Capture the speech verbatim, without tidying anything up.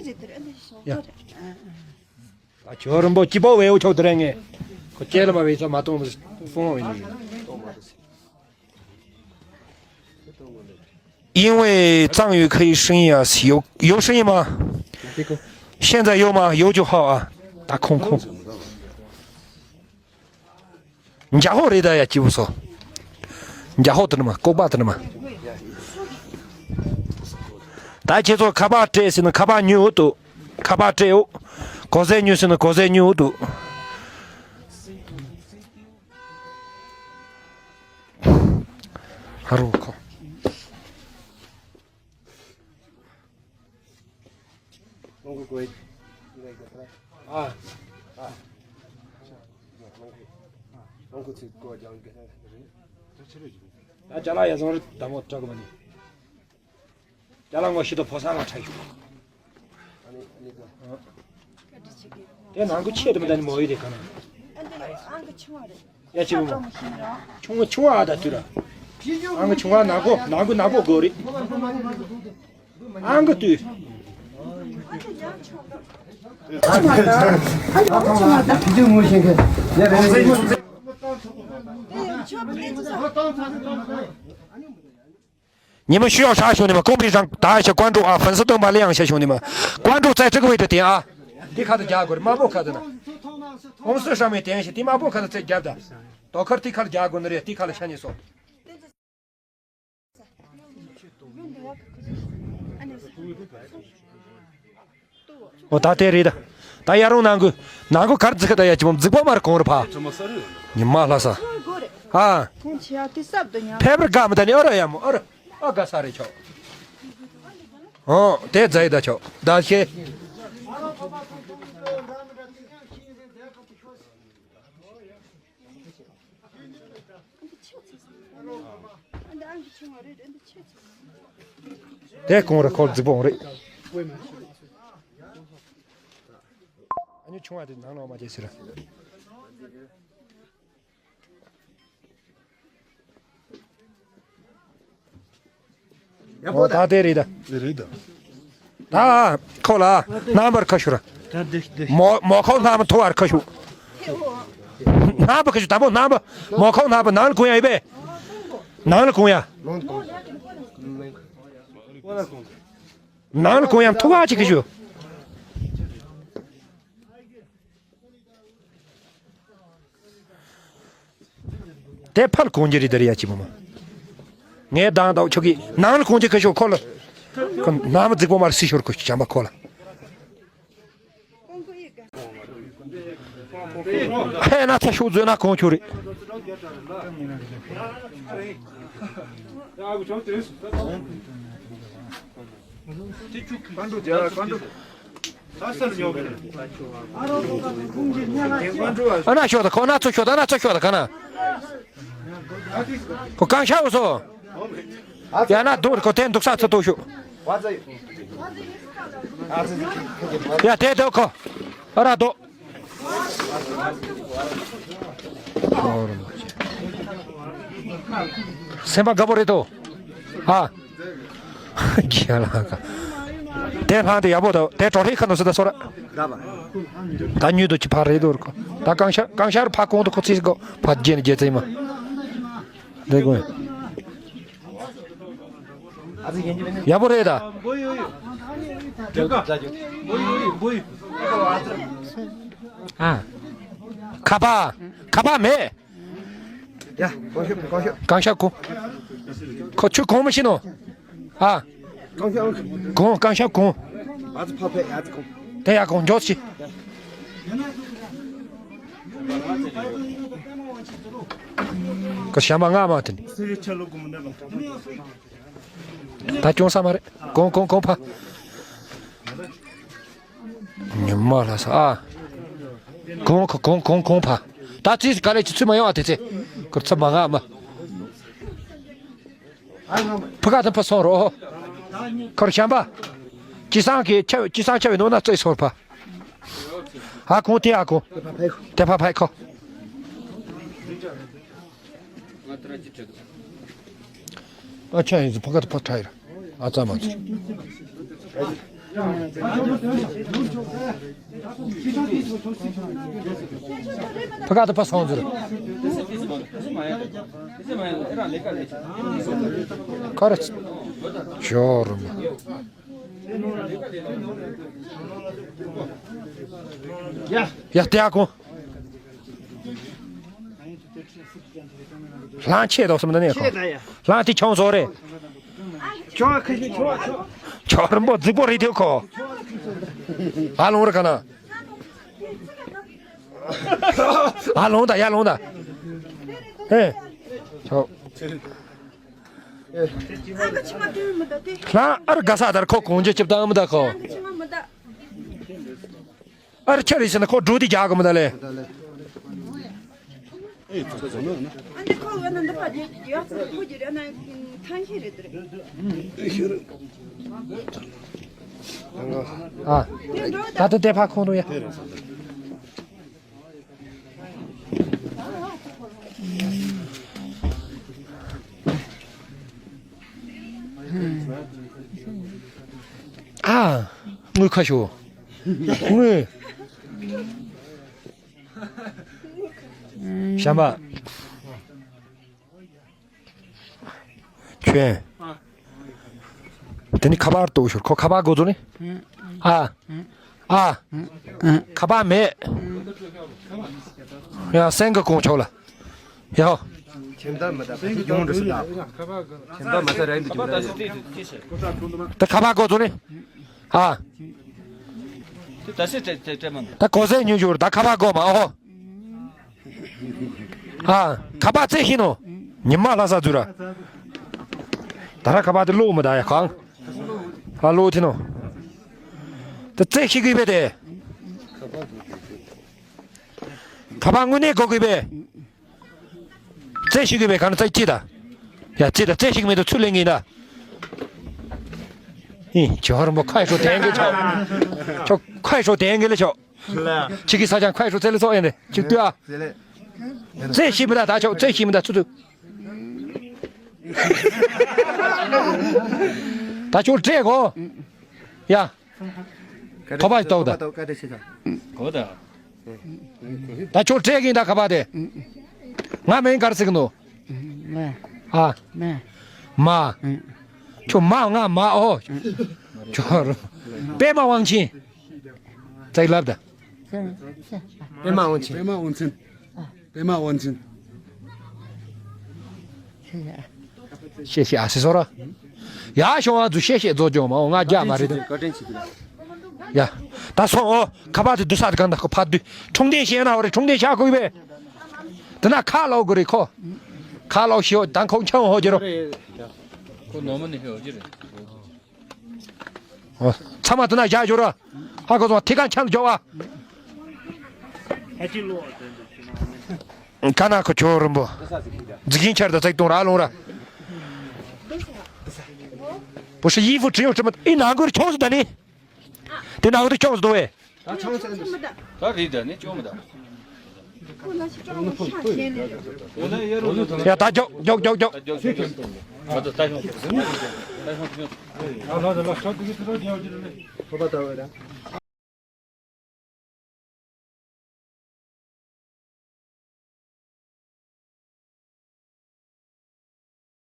ཡ། ཨ་ཁྱོད་རིན་པོ་ཆེ་པོ་བས་འོ་ཆོག་དེ་རེད་ངས། ཁོ་ལྕེ་ལ་མ་བས་ཚོ་མ་གཏོང་བ་ཕུང་བ་ཡིན་ནི་རེད། ཨིན་ཝེ་ཙང་ཡོད་ཁ་ཡི་ཧྲིང་ཡ་སི་ཡོ་ཡོ་ཧྲིང་ཡི་མ། ཤེན་ཙ་ཡོ་མ་ཡོ་ཅུ་ཧའོ་ཨ། ད་ཁོང་ཁོང་། འཇའ་ཧོ་རེད་ད་ཡ་སྐྱིད་པོ་སོ། འཇའ་ཧོ་དེ་ནི་མ་ལྐོག་པ་དེ་ནི་མ། ད་ཁྱེད་ཚོ་ཁ་པར་སྤྲད་ཟེར་ན་ཁ་པར་ཉོས་འོ་འདུག་ཁ་པར་སྤྲད་འོ། གོ་ཟས་ཉོས་ཟེར་ན་གོ་ཟས་ཉོས་འོ་འདུག་ཧ་རོ་ཁོ། ཨ། ཨ། ད་ཅ་ལག་ཡ་བཟང་རེད་ད་མོ་སྤྲད་གི་མ་ནི། ཅ་ལག་ངོ་ཤེས་ད་ཕོ་གསར་ལ་ཁྲལ་ཞུ། དེ་ནང་ཁུ་ཆེ་དུ་མི་ད་ནི་མོ་ཡོད་དེ་ག་ན། ཡ་ཆེ་བུ་མོ། ཆུང་ཆུང་བ་ཨ་ད་དུ་ར། ཨང་གི་ཆུང་བ་ནག་པོ་ནག་པོ་ནག་པོ་དགོས་རེད། ཨང་གི་དུས། ཉི་མ་ཤུ་ཡོག་ཧྲ་བྱུང་ནི་མ་ཀོང་ཕི་རང་ད་ཤ་ཀོན་ཀྲུག་ཨ་ཧྥན་སི་སྟོན་པ་ལེ་ཡང་ཤ་བྱུང་ནི་མ་ཀོན་ཀྲུག་རྩེ་ཀྲིག་བེ་ཏུ་དེ་ཨ། དེ་ཁ་ཏུ་རྒྱག་དགོས་རེད་དམར་པོ་ཁ་ཏུ་ན། ཧོང་སུ་ཧྲ་མེ་དེ་ཡང་ཤི་དེ་དམར་པོ་ཁ་ཏུ་རྩེ་རྒྱབ་ད། དོ་ཁར་དེ་ཁ་ལ་རྒྱག་དགོས་ནི་རེད་དེ་ཁ་ལ་ཤ་ཉེ་སོ། ཨོ་ད་དེ་རེད་ད། ད་ཡ་རུང་ནང་གུ་ནང་གུ་གར་འཛི་ཁ་ད་ཡ་ཅི་མོ་འཛི་པོ་མར་གོང་རུ་ཕ། ཉི་མ་ལྷ་ས། ཨ། ཕེབས་ར་དགའ་མི་ད་ནི་ཨོ་ར་ཡ་མོ་ཨོ་ར་ཨོ་དགའ་ས་རེ་ཆོག་ཨོ་དེ་ཛའི་ད་ཆོག་ད་ཤེ། དེ་གོང་རེ་ཁོར་རྫིག་པོ་འོང་རེད། ཨ་ནི་ཆུང་བ་དེ་ནང་ལོག་མ་བྱེད་ཟེར། ཡག་པོ་ད། ད་དེ་རེད་ད། དེ་རེད་ད། ད་ཁོ་ལ་རྣམ་པར་ཁ་ཤུ་ར། ད་དེ་དེ། མོ་མོ་ཁོ་རྣམ་པར་ཐུ་བར་ཁ་ཤུ། རྣམ་པར་ཁ་ཤུ་དང་པོ་རྣམ་པར་མོ་ཁོ་རྣམ་པར་ནང་ལ་གུང་ཡ་ཡི་པས། ནང་ལ་གུང་ཡ། ནང་ལ་གུང་ཡ་ཐུ་བ་ཅིག་ཁ་ཤུ། དེ་ཕར་གོང་རྒྱུ་རེད་ད་རེད་ཡ་ཅི་བུ་མ། ངས་དང་དག་ཆོག་གི་ནང་ལ་གོང་རྒྱུ་ཁ་ཤོར་ཁོ་ལ། ཁོ་ནང་མ་རྫིག་པོ་མར་སི་ཤོར་ཁོ་བྱམས་པ་ཁོ་ལ། ཧེ་ན་ཚ་ཤུགས་བཟོས་ན་གོང་ཆུ་རེད། ཨ་ན་ཤོག་ད་ཁོ་ན་ཚོ་ཤོག་ད་ན་ཚོ་ཤོག་ད་ག་ན། ཁོ་གང་ཤ་བོ་སོ། ཡ་ན་འདུག་ཁོ་དེ་འདུག་ས་ཚོ་ཏོ་ཤོག་ཡ་དེ་དེ་ཁོ། ཨ་ར་དོ། སེམས་པ་དགའ་པོ་རེད་དོ། ཨ། རྒྱལ་ལ་ཁ། དེ་ལྷང་དེ་ཡག་པོ་དོ། དེ་གྲོགས་རེ་ཁ་ནོ་སི་ད་སོ་ར། ད་ཉུལ་དུ་ཅི་ཕར་རེད་དོ་ར་ཁོ། ད་གང་ཤར་གང་ཤར་ཕ་གོང་དུ་ཁོ་ཚིག་གོ་ཕ་རྒྱན་རྒྱལ་ཚེ་མ། དེ་གོ། ཡག་པོ་རེད་ད། ཨ། ཁ་པ། ཁ་པ་མེད། ཡ། གོང་ཤོག་གོང་ཤོག་གང་ཤར་གོང་། ཁོ་ཆུ་གོང་མི་ཤི་ནོ། ཨ། གོང་ཤོག་གོང་གང་ཤར་གོང་། ཨ་ཙི་ཕ་ཕེ་ཨ་ཙི་གོང་། དེ་ཡ་གོང་འཇོག་ཤི། ཁོ་ཞམ་པ་ང་མ་དེ་ནི། ད་ཅུང་ས་མ་རེད། གོང་གོང་གོང་ཕ། ཉི་མ་ལྷ་ས་ཨ། གོང་གོང་གོང་གོང་ཕ། ད་ཙིས་ག་ལེ་ཅི་ཚུལ་མ་ཡོང་ཨ་དེ་ཚེ། ཁོ་ཚ་མ་ང་མ། ཕ་ག་དང་ཕ་སོང་རོ། ཁོར་ཞམ་པ། ཅི་སང་གི་ཆ་ཅི་སང་ཆ་བའི་ནོ་ན་ཙིས་སོར་ཕ། ཨ་ཁོང་དེ་ཨ་ཁོང་། དེ་ཕ་ཕ་ཁོ། ང་ཏྲ་ཅི་ཁྲེད། ཨ་ཆ་ཡིན་ཟི་ཕ་ག་ཏུ་ཕ་ཁྲ་ཡིར། ཨ་ཙ་མ་ཚུར། ཕ་ག་ཏུ་ཕ་སོང་ཟེར། ཁར་ཅོར་མ། ཡ་ཏེ་ཨ་ཁོང་། ལྷང་ཆེ་དོགས་སམ་ད་ནས་ཁོ། ལྷང་དེ་ཆུང་ཟོ་རེད། ཆུང་ཁ་ཤས་ཆུང་ཆུང་། ཆུང་རིན་པོ་རྫིག་པོ་རེད་དེ་ཁོ། ཨ་ལོང་རེད་ག་ན། ཨ་ལོང་ད་ཡ་ལོང་ད། ཨེ། ཆོག་ལྷང་ཨར་ག་ས་དར་ཁོ་གོང་ཇེ་ཅིབ་དང་མི་ད་ཁོ། ཨར་ཁྱེར་ཡིན་ཟེར་ན་ཁོ་འགྲོ་དེ་རྒྱག་གི་མི་ད་ལེ། ཨ། ད་ལྟ་དེ་ཕ་ཁོང་རུ་ཡ། ཨ། དངུལ་ཁ་ཤོ། དངུལ། ཞམ་པ། ཁྱོད། དེ་ནི་ཁ་པར་གཏོགས་ཤོར་ཁོ་ཁ་པར་དགོས་ཚོ་ནི། ཨ། ཨ། ཁ་པར་མེད། ཡ་སེང་གེ་གོང་ཆོག་ལ། ཡ། ཁྱིམ་ཐབ་མི་ད་ཕ་གི་ཡོང་འགྲོ་སྲིད་ད། ཁྱིམ་ཐབ་མ་ད་རེད་འདུག་ཁྱིམ་ཐབ། ད་ཁ་པར་དགོས་ཚོ་ནི། ཨ། ད་གོ་ས་ཉུང་ཤོར་ད་ཁ་པར་དགོས་མ་ཨོ། ཨ། ཁ་པར་རྩེ་ཤི་ནོ། ཉི་མ་ལྷ་ས་ཛུ་ར། ད་ར་ཁ་པར་དེ་ལོག་མི་ད་ཡ་གང་། ཨ་ལོག་ཐི་ནོ། ད་རྩེ་ཤི་གི་བས་དེ། ཁ་པར་དངོས་གནས་དགོས་གི་བས། རྩེ་ཤི་གི་བས་གང་རྩེ་ཅི་ད། ཡ་ཅི་ད་རྩེ་ཤི་གི་མེད་དུ་ཚུར་ལེན་གི་ཡིན་ད། ཨིན་ཇོ་ཧར་མོ་ཁ་ཧྲོ་དན་གི་ཆོག་ཆོག་ཁ་ཧྲོ་དན་གི་ལེ་ཆོག་ཁྱེད་ཀྱི་ས་ཆ་ཁོས་ཧྲུ་ཚེ་ལེ་སོགས་ཡིན་ཏེ་ཅིག་ལྟོས་ཨ། ཚེ་ཤི་མི་ད་ད་ཆོག་ཚེ་ཤི་མི་ད་ཚུ་ཚུ། ད་ཆོག་སྤྲད་གོ། ཡ། ཐོ་པ་ཞིག་ཏོག་ད། གོ་ད། ད་ཆོག་སྤྲད་གིན་ད་ཁ་པ་དེ། ང་མིང་གར་ཟིག་ནོ། མ། ཨ། མ། མ། ཁྱོད་མ་ང་མ་ཨོ། ཁྱོད་རུ། པད་མ་དབང་ཆེན། ཙེག་ལབ་ད། པད་མ་དབང་ཆེན། པད་མ་དབང་ཆེན། པད་མ་དབང་ཆེན། ཤེས་ཤེས་ཨ་སི་སོ་ར། ཡ་ཤོང་ཨ་ཛུ་ཤེས་ཤེས་ཛོ་ཇོ་མ་ང་རྒྱ་མ་རེད། བཀའ་དྲིན་ཆེ་གི་ལ། ཡ། ད་སོང་ཨོ། ཁ་པར་དེ་དུ་ས་དེ་གང་ད་ཁོ་ཕར་དུ། འཁྲུངས་ལྡན་ཤེས་ན་འོ་རེད་འཁྲུངས་ལྡན་ཤ་ཁོ་ཡི་བས། དེ་ན་ཁ་ལོག་གི་རེད་ཁོ། ཁ་ལོག་ཤིའོ་ད་ཁོ་ཁྱང་ཧོ་ཇེ་རོ། ཁོ་ནོ་མ་ནི་ཧེ་ཧོ་ཇེ་རེད། ཨོ། ཚང་མ་དེ་ན་བཞག་ཞོར་ར། ཧ་གོ་སོང་ཐི་གང་ཆང་འཇོག་བ། ཁ་ན་ཁོ་ཁྱོད་རིན་པོ། འཛི་གིན་ཆར་དང་ཚེག་གཏོང་ར་ལོང་ར། པོ་ཤི་ཡི་ཧྥུ་ཁྲི་ཡོང་ཁྲི་མ་ཨི་ནང་གོར་ཁྱོངས་སུ་ད་ནི། དེ་ནང་གོར་ཁྱོངས་སུ་དོ་བས། ད་རེད་ད་ནི་ཅོ་མི་ད། ཡ་ད་འཇོག་འཇོག་འཇོག་འཇོག་ཐོ་པ་ད་བས་ད།